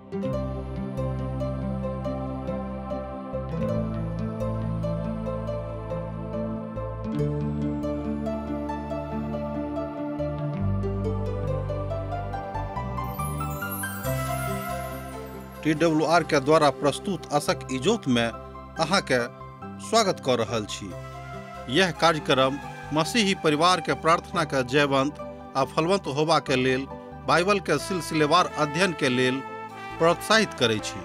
TWR के द्वारा प्रस्तुत असक इजोत में अहाँ के स्वागत कर रहल छी। यह कार्यक्रम मसीही परिवार के प्रार्थना के जयवंत आ फलवंत होबा के लेल बाइबल के सिलसिलेवार अध्ययन के लेल प्रोत्साहित करै छी।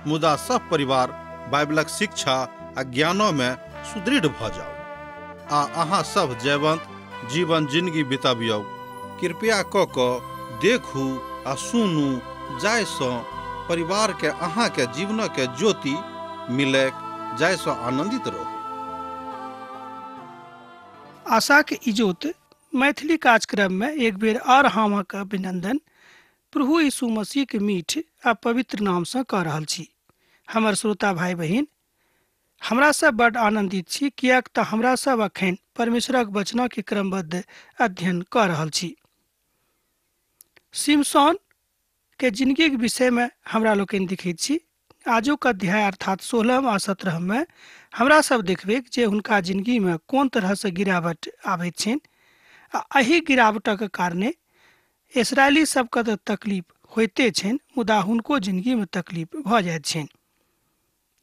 मुदा सब परिवार बाइबलक शिक्षा आ ज्ञानों में सुदृढ़ भ जाओ आ अहाँ सब जयवंत जीवन जिंदगी बिताबियौ। कृपया क देखू आ सुनू जाहिसँ परिवार के अहाँ के जीवन के ज्योति मिले, जाहिसँ आनंदित रहू। आशा के इजोत मैथिली कार्यक्रम में एक बेर और हम अहाँके अभिनंदन प्रभु यीशु मसीह के मीठ आ पवित्र नाम से कऽ रहल छी। हमर श्रोता भाई बहिन, हमरा सब बड आनंदित छी किएक तऽ हमरा सब अखन परमेश्वरक वचनके क्रमबद्ध अध्ययन कऽ रहल छी। सिमसोन के जिंदगी के विषय में हमरा लोकनि देखैत छी। आजुक अध्याय अर्थात 16 आ 17 में हमरा सब देखबै जे हुनका जिंदगी में कोन तरह से गिरावट आबैत छनि आ एहि गिरावटक कारणे इसराइली सबके तऽ तकलीफ होइते छनि, मुदा हुनको जिंदगी में तकलीफ भऽ जाइत छनि।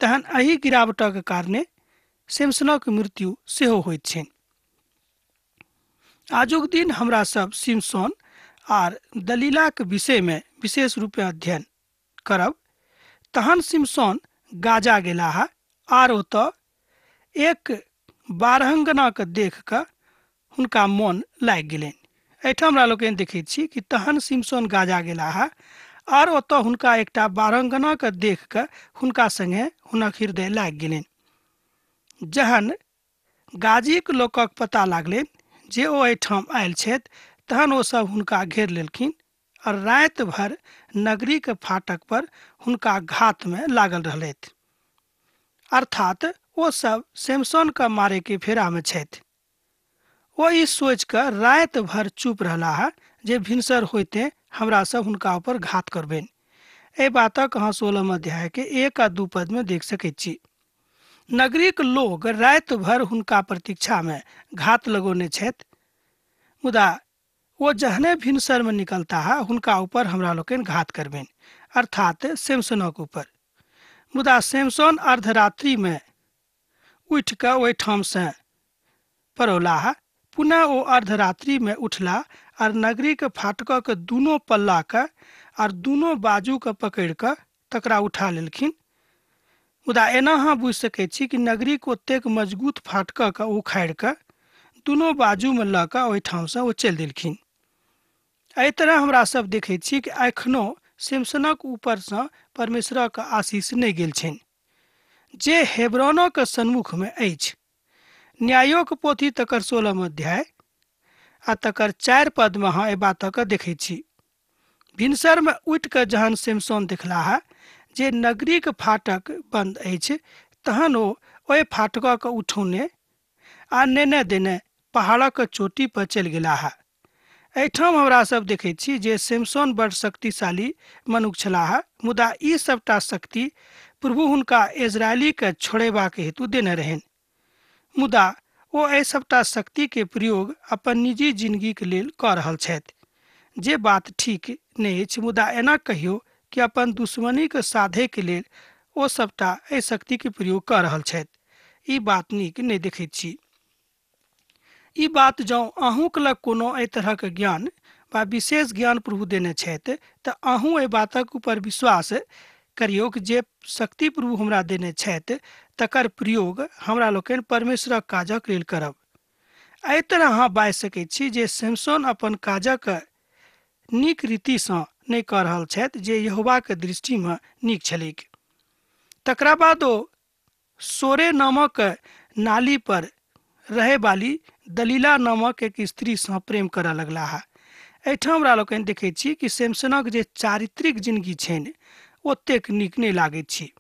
तहन एहि गिरावटक कारणे सिमसनक मृत्यु सेहो होइत छनि। आजुक दिन हमरा सब सिमसोन आर दलीलाक विषय में विशेष रूपे अध्ययन करब। तहन सिमसोन गाजा गेलाह आर ओतऽ एक बारहंगनाके देख कऽ हुनका मोन लागि गेलनि। एहिठाम हमरा लोकनि देखैत छी कि तहन सिमसोन गाजा गेलाह आर ओतऽ हुनका एकटा बारहंगनाके देख कऽ हुनका संगे हुनक हृदय लागि गेलनि। जहन गाजीक लोकक पता लागलनि जे ओ एहिठाम आयल छथि, तहन ओ सब हुनका घेर लेलखिन और राति भर नगरी के फाटक पर हुनका घात में लागल रहलथि। अर्थात ओ सब सैमसन के मारे के फेरा में छथि। ओ ई सोच कर राति भर चुप रहला जे भिनसर होते हमरा सब हुनका ऊपर घात करबनि। एहि बातक अहाँ 16 अध्याय के 1 आ 2 पद में देख सकैत छी। नगरीक लोग राति भर हुनका प्रतीक्षा में घात लगौने छथि, मुदा वो जहने भिनसर में निकलता है हुनका ऊपर हमरा लोकनि घात करबनि, अर्थात सैमसनक ऊपर। मुदा सैमसन अर्धरात्रि में उठि कऽ ओहिठाम से पड़ौलाह। पुनः ओ अर्धरात्रि में उठला और नगरी के फाटकक दुनू पल्ला के और दुनू बाजू के पकड़ि कऽ तकरा उठा लेलखिन। मुदा एना अहाँ बुझि सकै छी कि नगरीके ओतेक मजबूत फाटकके उखाड़ि कऽ दुनू बाजूमे लऽ कऽ ओहिठामसँ ओ चलि देलखिन। एहि तरह हमरा सब देखै छी कि एखनो सिमसनक ऊपरसँ परमेश्वरक आशीष नहि गेल छनि, जे हेब्रोनक सन्मुखमे अछि। न्यायोक पोथी तकर 16 अध्याय आ तकर 4 पदमे अहाँ एहि बातके देखै छी। भिनसरमे उठि कऽ जहन सिमसोन देखलाह जे नगरीक फाटक बन्द अछि, तहन ओ ओहि फाटकके उठौने आ नेने देने पहाड़क चोटी पर चलि गेलाह। एहिठाम हमरा सब देखैत छी जे सिमसोन बड़ शक्तिशाली मनुख छलाह, मुदा ई सबटा शक्ति प्रभु हुनका इजरायलीके छोड़ेबाक हेतु देने रहनि। मुदा ओ एहि सबटा शक्तिके प्रयोग अपन निजी जिंदगीके लेल कऽ रहल छथि, जे बात ठीक नहि अछि। मुदा एना कहियो कि अपन दुश्मनीके साधैके लेल ओ सबटा एहि शक्तिके प्रयोग कऽ रहल छथि, ई बात नीक नहि देखैत छी। ई बात जँ अहूँके लग कोनो एहि तरहक ज्ञान वा विशेष ज्ञान प्रभु देने छथि तऽ अहूँ एहि बातक ऊपर विश्वास करियौ कि जे शक्ति प्रभु हमरा देने छथि तकर प्रयोग हमरा लोकनि परमेश्वरक काजक लेल करब। एहि तरह अहाँ बाजि सकैत छी जे सैमसन अपन काजक नीक रीतिसँ नहि कऽ रहल छथि जे यहोवाके दृष्टिमे नीक छलैक। तकरा बाद ओ सोरे नामक नाली पर रहै वाली दलीला नामक एक स्त्रीसँ प्रेम करऽ लगलाह। एहिठाम हमरा लोकनि देखैत छी कि सैमसनक जे चारित्रिक जिंदगी छनि ओतेक नीक नहि लागैत छी।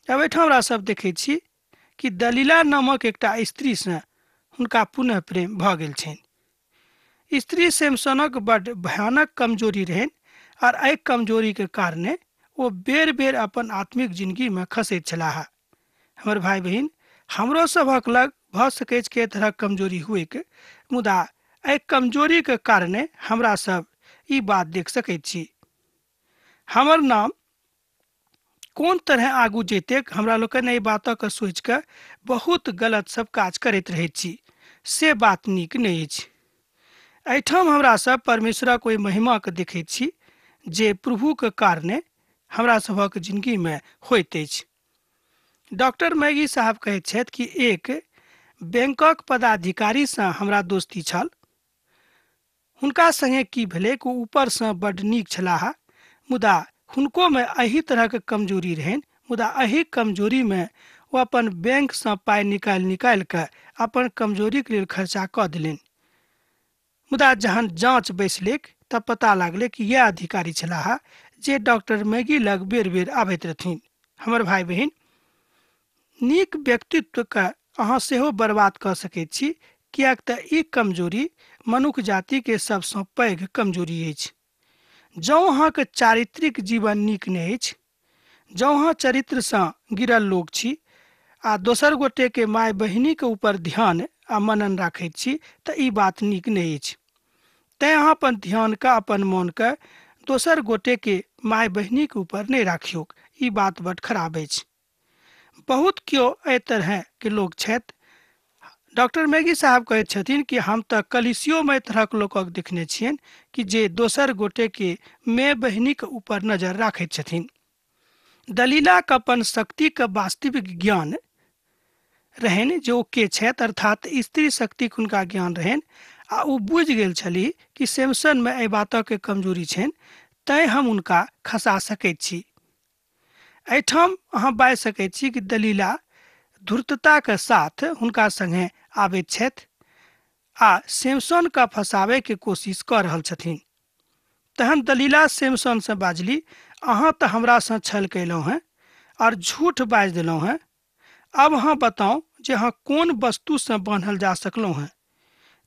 अब एहिठाम हमरा सब देखैत छी कि दलीला नामक एकटा स्त्रीसँ हुनका पुनः प्रेम भऽ गेल छनि। स्त्री सैमसनक बड भयानक कमजोरी रहनि और एहि कमजोरीके कारणे ओ बेर बेर अपन आत्मिक जिंदगीमे खसैत छलाह। हमर भाइ बहिन, हमरो सभक लग भऽ सकैत के तरहक कमजोरी हुएक, मुदा एहि कमजोरीके कारणे हमरा सब ई बात देख सकैत छी। हमर नाम कोन तरह आगू जेतेक हमरा लोकनि एहि बातक सोचि कऽ बहुत गलत सब काज करैत रहैत छी, से बात नीक नहि अछि। एहिठाम हमरा सब परमेश्वरक ओहि महिमाके देखैत छी जे प्रभुके कारणे हमरा सभक जिंदगीमे होइत अछि। डॉक्टर मैगी साहब कहैत छथि कि एक बैंकक पदाधिकारीसँ हमरा दोस्ती छल। हुनका संगे की भेलै कि ओ ऊपरसँ बड्ड नीक छलाह, मुदा हुनकोमे एहि तरहके कमजोरी रहनि। मुदा एहि कमजोरीमे ओ अपन बैंकसँ पाइ निकालि निकालि कऽ अपन कमजोरीके लेल खर्चा कऽ देलनि। मुदा जहन जाँच बैसलैक तब पता लागलै कि इएह अधिकारी छलाह जे डॉक्टर मैगी लग बेर बेर आबैत रहथिन। हमर भाइ बहिन, नीक व्यक्तित्वके अहाँ सेहो बर्बाद कऽ सकैत छी, किएक तऽ ई कमजोरी मनुख जातिके सबसँ पैघ कमजोरी अछि। जँ अहाँके चारित्रिक जीवन नीक नहि अछि, जँ अहाँ चरित्रसँ गिरल लोक छी आ दोसर गोटेके माय बहिनीके ऊपर ध्यान आ मनन राखैत छी, तऽ ई बात नीक नहि अछि। तैँ अहाँ अपन ध्यानके, अपन मोनके दोसर गोटेके माय बहिनीके ऊपर नहि राखियौक, ई बात बड्ड खराब अछि। बहुत केओ एहि तरहके लोक छथि। डॉक्टर मैगी साहब कहैत छथिन कि हम तऽ कलिसियोमे एहि तरहक लोकक देखने छियनि कि जे दोसर गोटेके माय बहिनीके ऊपर नजर राखैत छथिन। दलीलाके अपन शक्तिके वास्तविक ज्ञान रहनि जे ओ के छथि, अर्थात स्त्री शक्तिके हुनका ज्ञान रहनि आ ओ बुझि गेल छलीह कि सैमसनमे एहि बातके कमजोरी छनि, तैँ हम हुनका खसा सकैत छी। एहिठाम अहाँ बाजि सकैत छी कि दलीला धूर्तताके साथ हुनका संगे आबैत छथि आ सैमसनके फंसाबैके कोशिश कऽ रहल छथिन। तहन दलीला सैमसनसँ बाजली, अहाँ तऽ हमरासँ छल कयलहुँ हेँ आओर झूठ बाजि देलहुँ हेँ, अब अहाँ बताउ जे अहाँ कोन वस्तुसँ बान्हल जा सकलहुँ हेँ।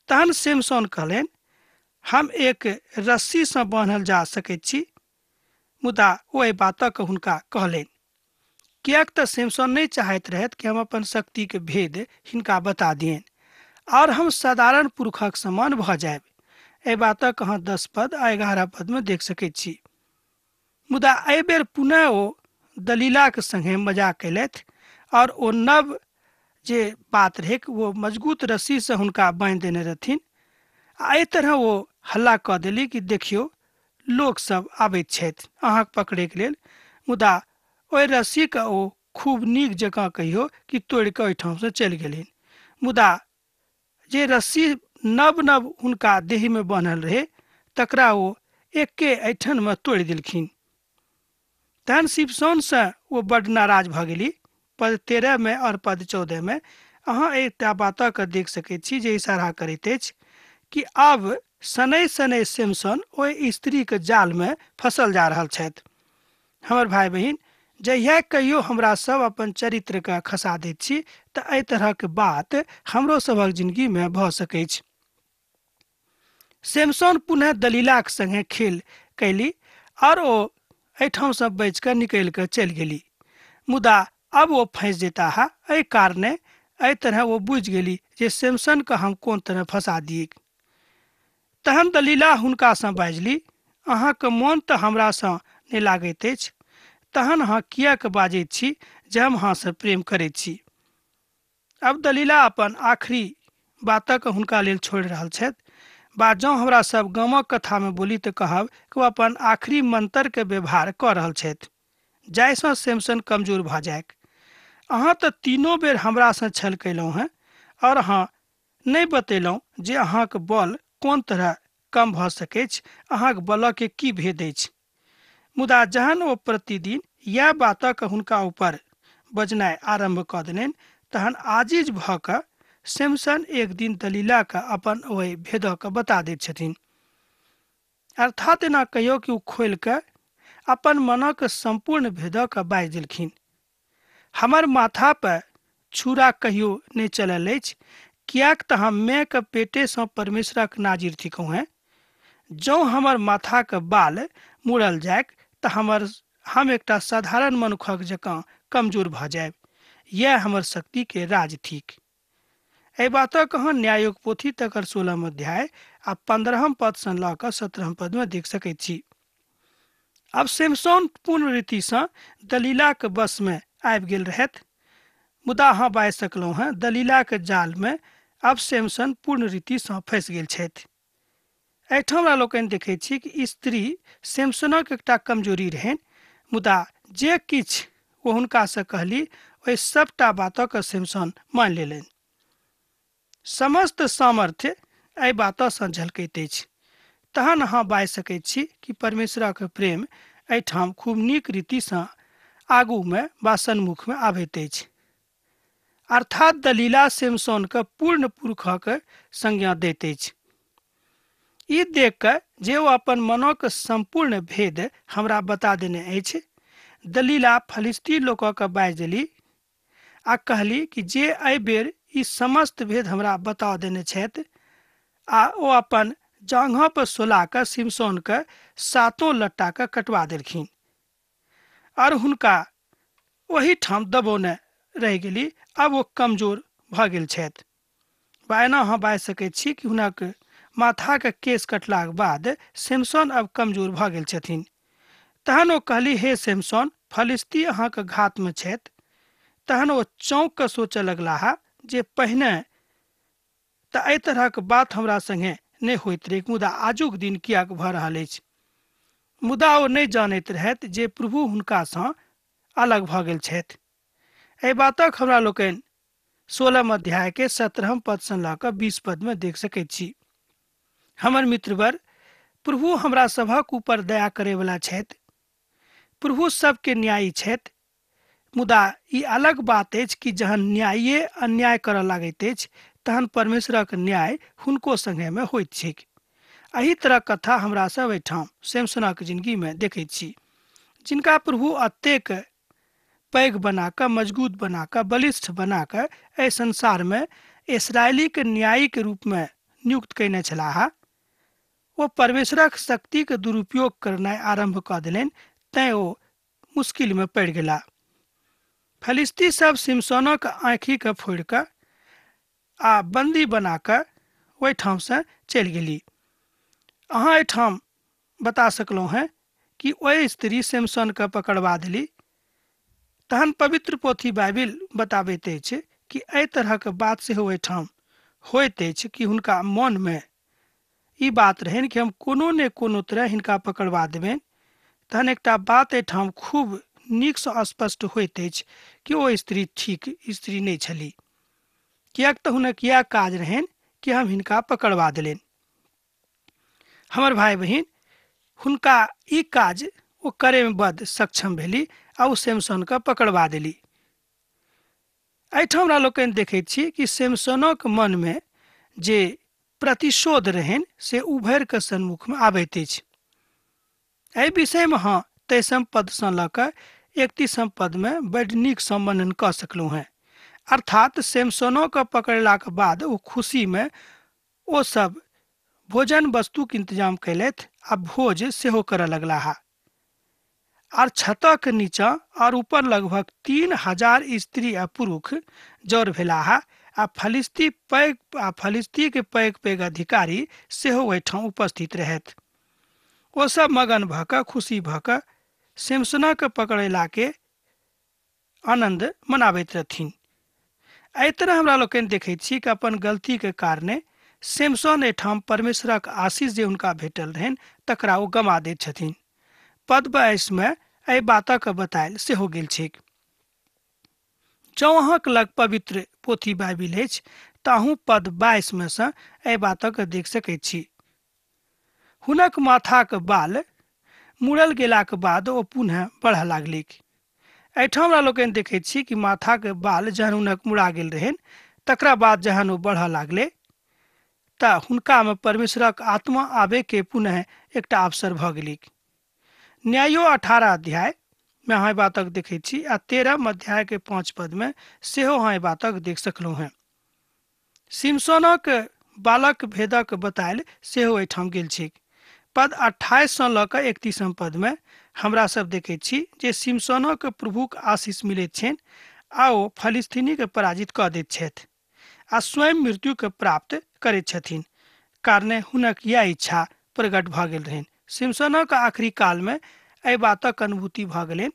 तहन सैमसन कहलनि, हम एक रस्सीसँ बान्हल जा सकैत छी। मुदा ओ एहि बातक हुनका कहलनि, किएक तऽ सैमसन नहि चाहैत रहथि कि हम अपन शक्तिके भेद हिनका बता दियनि आओर हम साधारण पुरुषक समान भऽ जायब। एहि बातक अहाँ 10 पद आ 11 पदमे देख सकैत छी। मुदा एहि बेर पुनः ओ दलीलाके संगे मजाक कयलथि आओर ओ नव जे बात रहै वो मजबूत रस्सीसँ हुनका बान्हि देने रहथिन आ एहि तरह ओ हल्ला कऽ देली कि देखियौ लोक सब आबैत छथि अहाँके पकड़ैके लेल। मुदा ओहि रस्सीके ओ खूब नीक जकाँ कहियो कि तोड़िकऽ ओहिठामसँ चलि गेलनि। मुदा जे रस्सी नव नव हुनका देहमे बान्हल रहै तकरा ओ एके ऐठनमे तोड़ि देलखिन। तहन शिवसोनसँ ओ बड्ड नाराज भऽ गेली। पद 13 में और पद 14 में अहाँ एकटा बातके देख सकैत छी जे इशारा करैत अछि कि आब शनै शनै सैमसन ओहि स्त्रीके जालमे फसल जा रहल छथि। हमर भाइ बहिन, जहिया कहियो हमरा सब अपन चरित्रके खसा दैत छी तऽ एहि तरहक बात हमरो सभक जिंदगीमे भऽ सकैछ। सैमसन पुनः दलीलाके संगे खेल कैली और ओ एहिठामसँ बचि कऽ निकलि कऽ चलि गेली। मुदा अब ओ फँसि जेताह, एहि कारणे एहि तरह ओ बुझि गेली जे सैमसनके हम कोन तरह फँसा दियै। तहन दलीला हुनकासँ बाजली, अहाँके मोन तऽ हमरासँ नहि लागैत अछि, तहन अहाँ किएक बाजैत छी जे हम अहाँसँ प्रेम करैत छी। अब दलीला अपन आखिरी बातक हुनका लेल छोड़ि रहल छथि। बा जँ हमरा सब गामक कथामे बोली तऽ कहब कि ओ अपन आखिरी मंत्रके व्यवहार कऽ रहल छथि जाहिसँ सैमसन कमजोर भऽ जाय। अहाँ तऽ तीनो बेर हमरासँ छल कयलहुँ हेँ आओर अहाँ नहि बतेलहुँ जे अहाँके बल कोन तरह कम भऽ सकैछ, अहाँके बलके की भेद अछि। मुदा जहन ओ प्रतिदिन इएह बातक हुनका ऊपर बजनाइ आरम्भ कऽ देलनि तहन आजिज भऽ कऽ सैमसन एक दिन दलीलाके अपन ओहि भेदके बता दैत छथिन। अर्थात एना कहियो कि ओ खोलि कऽ अपन मनक सम्पूर्ण भेदके बाजि देलखिन। हमर माथा पर छुरा कहियो नहि चलल अछि, किएक तऽ हम मायके पेटेसँ परमेश्वरक नाजिर थिकहुँ हेँ। जँ हमर माथाके बाल मुड़ल जाय तऽ हम एकटा साधारण मनुखक जकाँ कमजोर भऽ जायब। यैह हमर शक्ति के राज थिक। एहि बातक अहाँ न्यायक पोथी तकर 16 अध्याय आ 15 पद सँ लऽ कऽ 17 पद में देख सकैत छी। आब सिमसोन पूर्ण रीतिसँ दलीलाक बस में आबि गेल रहथि, मुदा अहाँ बाजि सकलहुँ हेँ दलीलाक जाल में आब सिमसन पूर्ण रीतिसँ फँसि गेल छथि। एहिठाम हमरा लोकनि देखैत छी कि स्त्री सिमसनक एकटा कमजोरी रहनि, मुदा जे किछु ओ हुनकासँ कहली ओहि सभटा बातक सिमसन मानि लेलनि। समस्त सामर्थ्य एहि बातसँ झलकैत अछि। तहन अहाँ बाजि सकैत छी कि परमेश्वरक प्रेम एहिठाम खूब नीक रीतिसँ आगूमे वा सन्मुखमे आबैत अछि। अर्थात दलीला सिमसोनके पूर्ण पुरुषक संज्ञा दैत अछि। ई देख कऽ जे ओ अपन मनक सम्पूर्ण भेद हमरा बता देने अछि, दलीला फलिस्ती लोकके बाजि देली आ कहली कि जे एहि बेर ई समस्त भेद हमरा बता देने छथि, आ ओ अपन जाँघ पर सोला कऽ सिमसोनके 7 लट्टाके कटवा देलखिन और हुनका ओहिठाम दबौने रहि गेली। आब ओ कमजोर भऽ गेल छथि। वा एना अहाँ बाजि सकैत छी कि हुनक माथाके केश कटलाक बाद सिमसोन अब कमजोर भऽ गेल छथिन। तहन ओ कहली, हे सिमसोन, फलिस्ती अहाँके घातमे छथि। तहन ओ चौंक कऽ सोचऽ लगलाह जे पहिने तऽ एहि तरहक बात हमरा संगे नहि होइत रहै, मुदा आजुक दिन किएक भऽ रहल अछि। मुदा ओ नहि जानैत रहथि जे प्रभु हुनकासँ अलग भऽ गेल छथि। एहि बातक हमरा लोकनि 16 अध्याय के 17 पद सँ लऽ कऽ 20 पद में देख सकैत छी। हमर मित्रवर, प्रभु हमरा सभक ऊपर दया करैवला छथि। प्रभु सबके न्यायी छथि, मुदा ई अलग बात अछि कि जहन न्यायीये अन्याय करऽ लागैत अछि तहन परमेश्वरक न्याय हुनको संगे में होइत छैक। एहि तरह कथा हमरा सब एहिठाम सिमसोनक जिंदगी में देखैत छी, जिनका प्रभु अतेक पैघ बना कऽ, मजबूत बना कऽ, बलिष्ठ बना कऽ एहि संसार में इसराइली के न्यायी के रूप में नियुक्त कयने छलाह। ओ परमेश्वरक शक्ति के दुरुपयोग करनाइ आरंभ कऽ देलनि, तैं ओ मुश्किल में पड़ि गेला। फलिस्ती सब सिमसोनक आँखि के फोड़ि कऽ आ बंदी बना कऽ ओहिठाम से चलि गेली। अहाँ एहिठाम बता सकलहुँ हेँ कि ओहि स्त्री सिमसोन के पकड़वा देली। तहन पवित्र पोथी बाइबिल बताबैत अछि कि एहि तरहक बात सेहो एहिठाम होइत अछि कि हुनका मन में ई बात रहनि कि हम कोनो ने कोनो तरह हिनका पकड़वा देबनि। तहन एकटा बात एहिठाम खूब नीकसँ स्पष्ट होइत अछि कि ओ स्त्री ठीक स्त्री नहि छली, किएक तऽ हुनक इएह काज रहनि कि हम हिनका पकड़वा देलनि। हमर भाई बहिन, हुनका ई काज ओ करैमे बड सक्षम भेली आ ओ सिमसोनके पकड़वा देली। एहिठाम हमरा लोकनि देखैत छी कि सिमसोनक मनमे जे प्रतिशोध रहनि से उभरि कऽ सन्मुखमे आबैत अछि। एहि विषयमे अहाँ 23 पदसँ लऽ कऽ 31 पदमे बड नीकसँ वर्णन कऽ सकलहुँ हेँ। अर्थात सिमसोनोके पकड़लाक बाद ओ खुशीमे ओ सब भोजन वस्तुक इंतजाम कयलथि आ भोज सेहो करऽ लगलाह। आर छतक नीचा और ऊपर लगभग 3000 स्त्री आ पुरुष जर भेलाह आ फलिस्ती के पैघ पैघ अधिकारी सेहो ओहिठाम उपस्थित रहथि। ओ सब मगन भऽ कऽ खुशी भऽ कऽ सिमसोनक पकड़ेला के आनंद मनाबैत रहथिन। एहि तरह हमरा लोकनि देखैत छी कि अपन गलती के कारणे सिमसोन एहिठाम परमेश्वरक आशीष जे हुनका भेटल रहनि तकरा ओ गमा दैत छथिन। पद 22 में एहि बातक बतायल सेहो गेल छैक। जँ अहाँक लग पवित्र पोथी बाइबिल अछि तऽ अहूँ पद 22 में सँ एहि बातक देख सकैत छी। हुनक माथाक बाल मुड़ल गेलाक बाद ओ पुनः बढ़ऽ लागलिक। एहिठाम हमरा लोकनि देखैत छी कि माथाक बाल जहन हुनक मुड़ा गेल रहनि तकरा बाद जहन ओ बढ़ऽ लागलै तऽ हुनकामे परमेश्वरक आत्मा आबैके पुनः एकटा अवसर भऽ गेलिक। न्यायो 18 अध्याय में अहाँ बातक देखैत छी आ 13 अध्याय के 5 पद में सेहो अहाँ बातक देख सकलहुँ हेँ। सिमसोनक बालक भेदक बतायल सेहो एहिठाम गेल छैक। पद 28 सँ लऽ कऽ 31 पद में हमरा सब देखैत छी जे सिमसोनक प्रभुक आशीष मिलैत छनि आ ओ फलिस्तीनीके पराजित कऽ दैत छथि आ स्वयं मृत्युके प्राप्त करैत छथिन, कारणे हुनक यैह इच्छा प्रकट भऽ गेल रहनि। सिमसोनक आखिरी कालमे एहि बातक अनुभूति भऽ गेलनि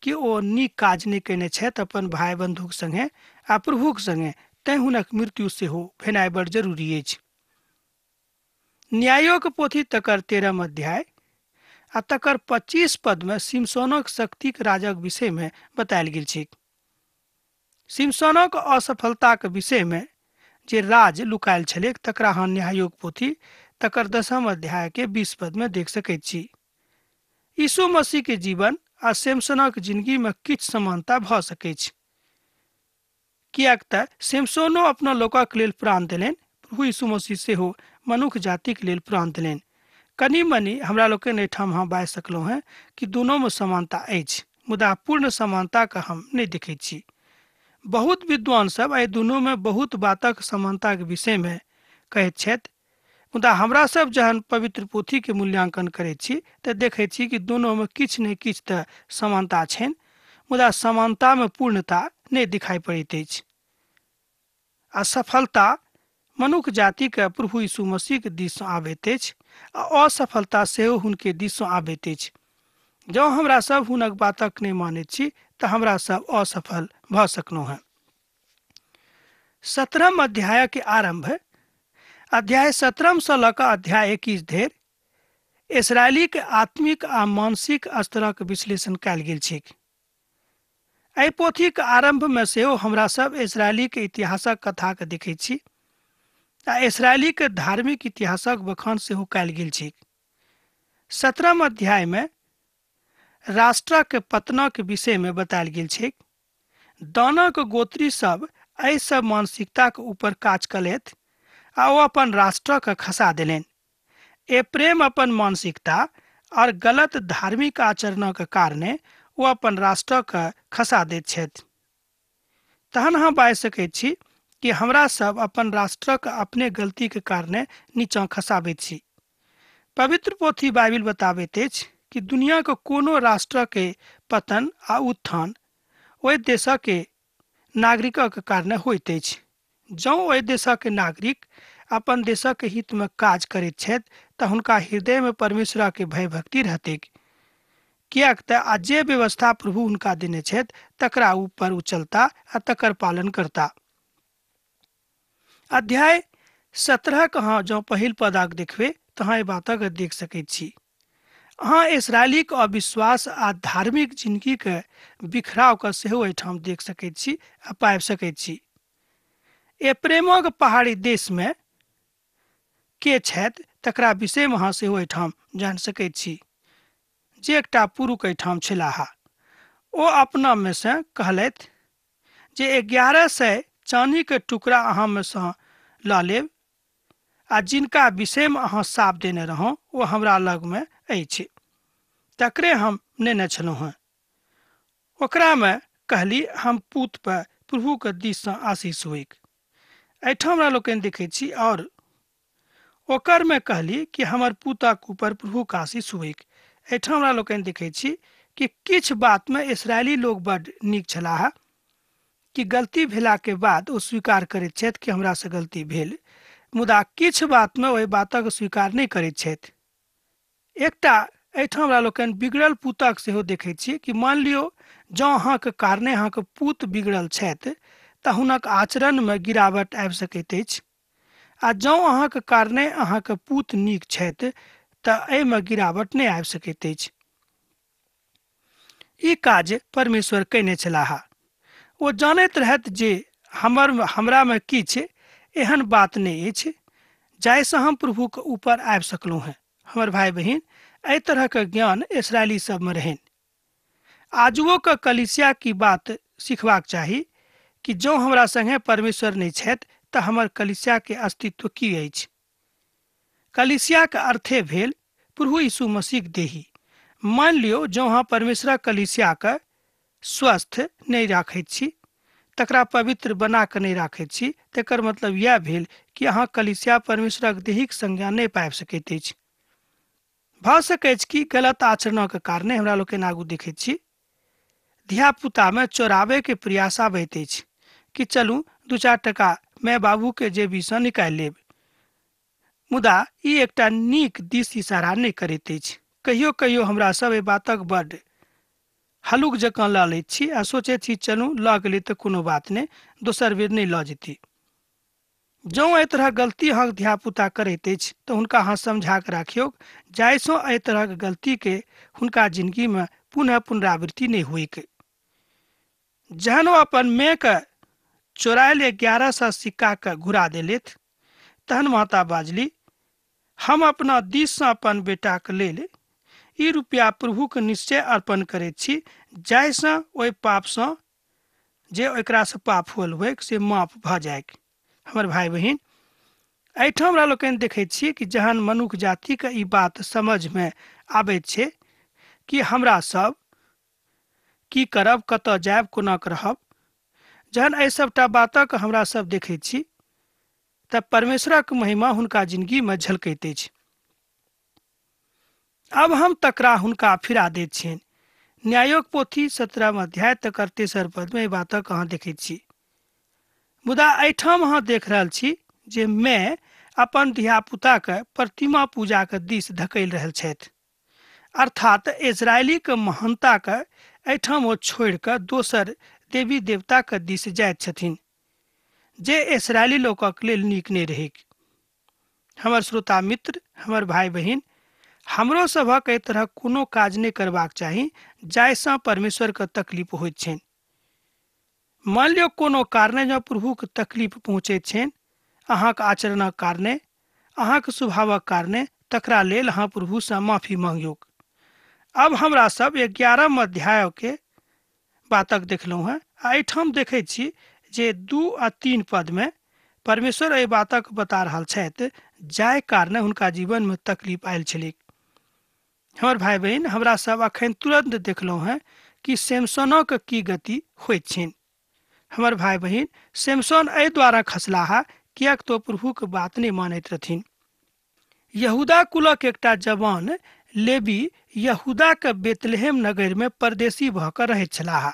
कि ओ नीक काज नहि कयने छथि अपन भाय बन्धुक संगे आ प्रभुक संगे, तैं हुनक मृत्यु सेहो भेनाइ बड़ जरूरी अछि। न्यायोक पोथी तकर 13 अध्याय आ तकर 25 पदमे सिमसोनक शक्तिक राजक विषयमे बतायल गेल छै। सिमसोनक असफलताक विषयमे जे राज लुकायल छलैक तकरा अहाँ न्यायोक पोथी तकर 10 अध्याय के 20 पदमे देख सकैत छी। यीशु मसीह के जीवन आ सिमसोनक जिंदगी में किछु समानता भऽ सकैछ, किएक तऽ सिमसोनो अपना लोकक लेल प्राण देलनि, प्रभु यीशु मसीह सेहो मनुख जातिक लेल प्राण देलनि। कनि मनि हमरा लोकनि एहिठाम अहाँ बाजि सकलहुँ हेँ कि दुनूमे समानता अछि, मुदा पूर्ण समानताके हम नहि देखैत छी। बहुत विद्वान सब एहि दुनूमे बहुत बातक समानताके विषयमे कहैत छथि, मुदा हमरा सब जहन पवित्र पोथीके मूल्यांकन करैत छी तऽ देखैत छी कि दुनूमे किछु ने किछु तऽ समानता छनि, मुदा समानतामे पूर्णता नहि दिखाई पड़ैत अछि। आ सफलता मनुख जातिके प्रभु यीशु मसीहके दिससँ आबैत अछि आ असफलता सेहो हुनके दिससँ आबैत अछि। जँ हमरा सब हुनक बातक नहि मानैत छी तऽ हमरा सब असफल भऽ सकलहुँ हेँ। 17 अध्याय के आरंभ अध्याय 17 सँ लऽ कऽ अध्याय 21 धरि इसराइलीके आत्मिक आ मानसिक स्तरक विश्लेषण कयल गेल छैक। एहि पोथीके आरंभमे सेहो हमरा सब इसराइलीके इतिहासक कथाके देखैत छी आ इसराइलीके धार्मिक इतिहासक बखान सेहो कयल गेल छैक। 17 अध्यायमे राष्ट्रक पतनक विषयमे बतायल गेल छैक। दानक गोत्री सब एहि सब मानसिकताके ऊपर काज कलथि आ ओ अपन राष्ट्रके खसा देलनि। एप्रेम अपन मानसिकता और गलत धार्मिक आचरणक कारणे ओ अपन राष्ट्रके खसा दैत छथि। तहन अहाँ बाजि सकैत छी कि हमरा सब अपन राष्ट्रके अपने गलतीके कारणे नीचाँ खसाबैत छी। पवित्र पोथी बाइबिल बताबैत अछि कि दुनियाके कोनो राष्ट्रके पतन आ उत्थान ओहि देशके नागरिकक कारणे होइत अछि। जँ ओहि देशक नागरिक अपन देशक हितमे काज करैत छथि तऽ हुनका हृदयमे परमेश्वरके भयभक्ति रहतैक, किएक तऽ आ जे व्यवस्था प्रभु हुनका देने छथि तकरा ऊपर ओ चलता आ तकर पालन करता। अध्याय 17 के अहाँ जँ पहिल पदाक देखबै तऽ अहाँ एहि बातक देख सकैत छी। अहाँ इसराइलीक अविश्वास आ धार्मिक जिंदगीके बिखरावके सेहो एहिठाम देख सकैत छी आ पाबि सकैत छी। एप्रेमक पहाड़ी देशमे के छथि तकरा विषयमे अहाँ सेहो एहिठाम जानि सकैत छी। जे एकटा पुरुष एहिठाम छलाह ओ अपनामे सँ कहलथि जे 1100 चानीके टुकड़ा अहाँमे सँ लऽ लेब आ जिनका विषयमे अहाँ साफ देने रहौं ओ हमरा लगमे अछि, तकरे हम नेने छलहुँ हेँ। ओकरामे कहली हम पूत पर प्रभुके दिससँ आशीष होइक। एहिठाम हमरा लोकनि देखैत छी और ओकरमे कहली कि हमर पूतक ऊपर प्रभुके आशीष होइक। एहिठाम हमरा लोकनि देखैत छी कि किछु बातमे इसराइली लोक बड नीक छलाह कि गलती भेलाके बाद ओ स्वीकार करैत छथि कि हमरासँ गलती भेल, मुदा किछु बातमे ओहि बातक स्वीकार नहि करैत छथि। एकटा एहिठाम हमरा लोकनि बिगड़ल पूतक सेहो देखैत छी कि मान लियौ जँ अहाँके कारणे अहाँके पूत बिगड़ल छथि तऽ हुनक आचरणमे गिरावट आबि सकैत अछि आ जँ अहाँके कारणे अहाँके पूत नीक छथि तऽ एहिमे गिरावट नहि आबि सकैत अछि। ई काज परमेश्वर कयने छलाह। ओ जानैत रहथि जे हमरामे किछु एहन बात नहि अछि जाहिसँ हम प्रभुके ऊपर आबि सकलहुँ हेँ। हमर भाई बहिन, एहि तरहके ज्ञान इसराइली सबमे रहनि। आजुओ के कलीसिया की बात सिखबाक चाही कि जँ हमरा संगे परमेश्वर नहि छथि तऽ हमर कलीसिया के अस्तित्व की अछि। कलीसिया के अर्थे भेल प्रभु यीशु मसीह देही। मान लियौ जँ अहाँ परमेश्वरक कलीसिया के स्वस्थ नहि राखैत छी, तकरा पवित्र बना कऽ नहि राखैत छी, तकर मतलब यह भेल कि अहाँ कलीसिया परमेश्वरक देहीक संज्ञा नहि पाबि सकैत अछि। भऽ सकैछ कि गलत आचरणक कारणे हमरा लोकनि आगू देखैत छी धियापुतामे चोराबैके प्रयास आबैत अछि कि चलू 2-4 टका माय बाबूके जेबीसँ निकालि लेब, मुदा ई एकटा नीक दिस इशारा नहि करैत अछि। कहियो कहियो हमरा सब एहि बातक बड्ड हलुक जकाँ लऽ लैत छी आ सोचैत छी चलू लऽ गेलै तऽ कोनो बात नहि, दोसर बेर नहि लऽ जेती। जँ एहि तरहक गलती अहाँके धियापुता करैत अछि तऽ हुनका अहाँ समझा कऽ राखियौ जाहिसँ एहि तरहक गलतीके हुनका जिनगीमे पुनः पुनरावृत्ति नहि होइक। जहन ओ अपन मायके चोरायल 1100 सिक्काके घुरा देलथि तहन माता बाजली, हम अपना दिससँ अपन बेटाके लेल ई रुपया प्रभुके निश्चय अर्पण करैत छी जाहिसँ ओहि पापसँ जे एकरासँ पाप होल होइक से माफ भऽ जाइक। हमर भाई बहिन, एहिठाम हमरा लोकनि देखैत छी कि जहन मनुख जातिके ई बात समझमे आबैत छै कि हमरा सब की करब, कतऽ जायब, कोना रहब, जहन एहि सबटा बातक हमरा सब देखैत छी तऽ परमेश्वरक महिमा हुनका जिनगीमे झलकैत अछि। अब हम तकरा हुनका फिरा दैत छियनि। न्यायोक पोथी 17 अध्याय तकर 3 पदमे एहि बातक अहाँ देखैत छी। मुदा एहिठाम अहाँ देख रहल छी जे माय अपन धियापुताके प्रतिमा पूजाके दिस धकेल रहल छथि, अर्थात इजरायलीके महानताके एहिठाम ओ छोड़ि कऽ दोसर देवी देवताके दिस जाइत छथिन जे इसराइली लोकक लेल नीक नहि रहैक। हमर श्रोता मित्र, हमर भाई बहिन, हमरो सभक एहि तरहक कोनो काज नहि करबाक चाही जाहिसँ परमेश्वरके तकलीफ होइत छनि। मान लियौ कोनो कारणे जँ प्रभुके तकलीफ पहुँचैत छनि, अहाँके आचरणक कारणे, अहाँके स्वभावक कारणे, तकरा लेल अहाँ प्रभुसँ माफी मांगियौ। अब हमरा सब 11 अध्यायके बातक देखलहुँ हेँ आ एहिठाम देखैत छी जे 2 आ 3 पदमे परमेश्वर एहि बातक बता रहल छथि जाहि कारणे हुनका जीवनमे तकलीफ आयल छलैक। हमर भाई बहिन, हमरा सब अखन तुरंत देखलहुँ हेँ कि सैमसनक की गति होइत छनि। हमर भाई बहिन, सैमसन एहि द्वारा खसलाह किएक तो प्रभुके बात नहि मानैत रहथिन। यहूदा कुलक एकटा जवान लेबी यहूदाके बेतलेहम नगरमे परदेशी भऽ कऽ रहैत छलाह।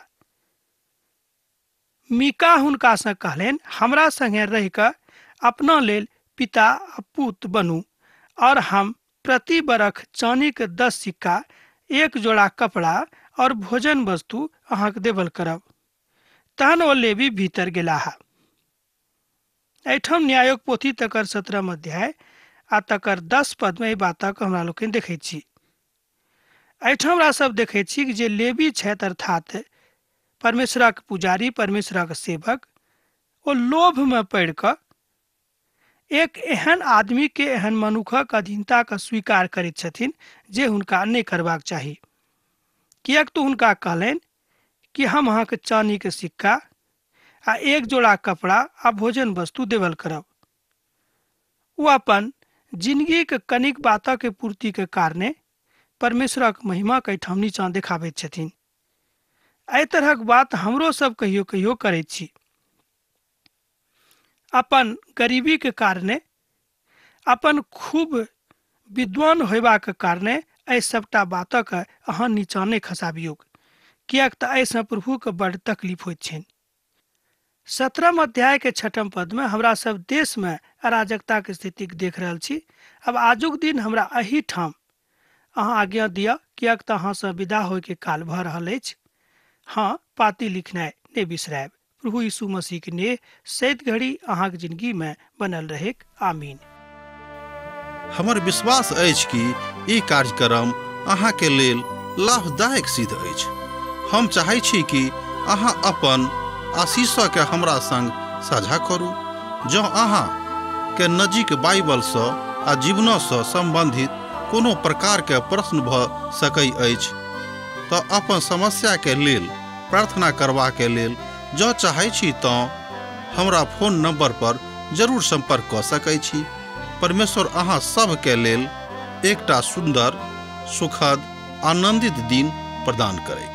मीका हुनकासँ कहलनि, हमरा संगे रहि कऽ अपना लेल पिता आ पुत बनू और हम प्रति बरख चानीके 10 सिक्का, 1 जोड़ा कपड़ा और भोजन वस्तु अहाँके देबल करब। तहन ओ लेबी भीतर गेलाह। एहिठाम न्यायक पोथी तकर 17 अध्याय आ तकर 10 पदमे एहि बातक हमरा लोकनि देखैत छी। एहिठाम हमरा सब देखैत छी जे लेबी छथि, अर्थात परमेश्वरक पुजारी, परमेश्वरक सेवक, ओ लोभमे पड़ि कऽ एक एहन आदमी के, एहन मनुखक अधीनता के स्वीकार करैत छथिन जे हुनका नहि करबाक चाही। किएक तऽ हुनका कहलनि कि हम अहाँके चानीके सिक्का आ 1 जोड़ा कपड़ा आ भोजन वस्तु देबल करब। ओ अपन जिनगीके कनिक बातक पूर्तिके कारणे परमेश्वरक महिमाके एहिठाम नीचाँ देखाबैत छथिन। एहि तरहक बात हमरो सब कहियो कहियो करैत छी। अपन गरीबीके कारणे, अपन खूब विद्वान होयबाक कारणे एहि सबटा बातक अहाँ नीचाँ नहि खसाबियौ, किएक तऽ एहिसँ प्रभुके बड्ड तकलीफ होइत छनि। 17 अध्यायके 6 पदमे हमरा सब देशमे अराजकताके स्थितिके देख रहल छी। अब आजुक दिन हमरा एहिठाम अहाँ आज्ञा दिअ, किएक तऽ अहाँसँ विदा होइके काल भऽ रहल अछि। हाँ, पाती लिखनाइ नहि बिसरायब। प्रभु यीशु मसीह के नेह सैत घड़ी अहाँके जिंदगी में बनल रहेक। आमीन। हमर विश्वास अछि कि ई कार्यक्रम अहाँके लेल लाभदायक सिद्ध अछि। हम चाहै छी कि अहाँ अपन आशीषके हमरा संग साझा करू। जँ अहाँ के नजीक बाइबलसँ आ जीवनसँ सम्बन्धित कोनो प्रकारके प्रश्न भऽ सकै अछि तऽ अपन समस्याके लेल प्रार्थना करबाके लेल जँ चाहै छी तँ हमरा फोन नंबर पर जरूर संपर्क कऽ सकै छी। परमेश्वर अहाँ सबके लेल एकटा सुंदर, सुखद, आनंदित दिन प्रदान करैक।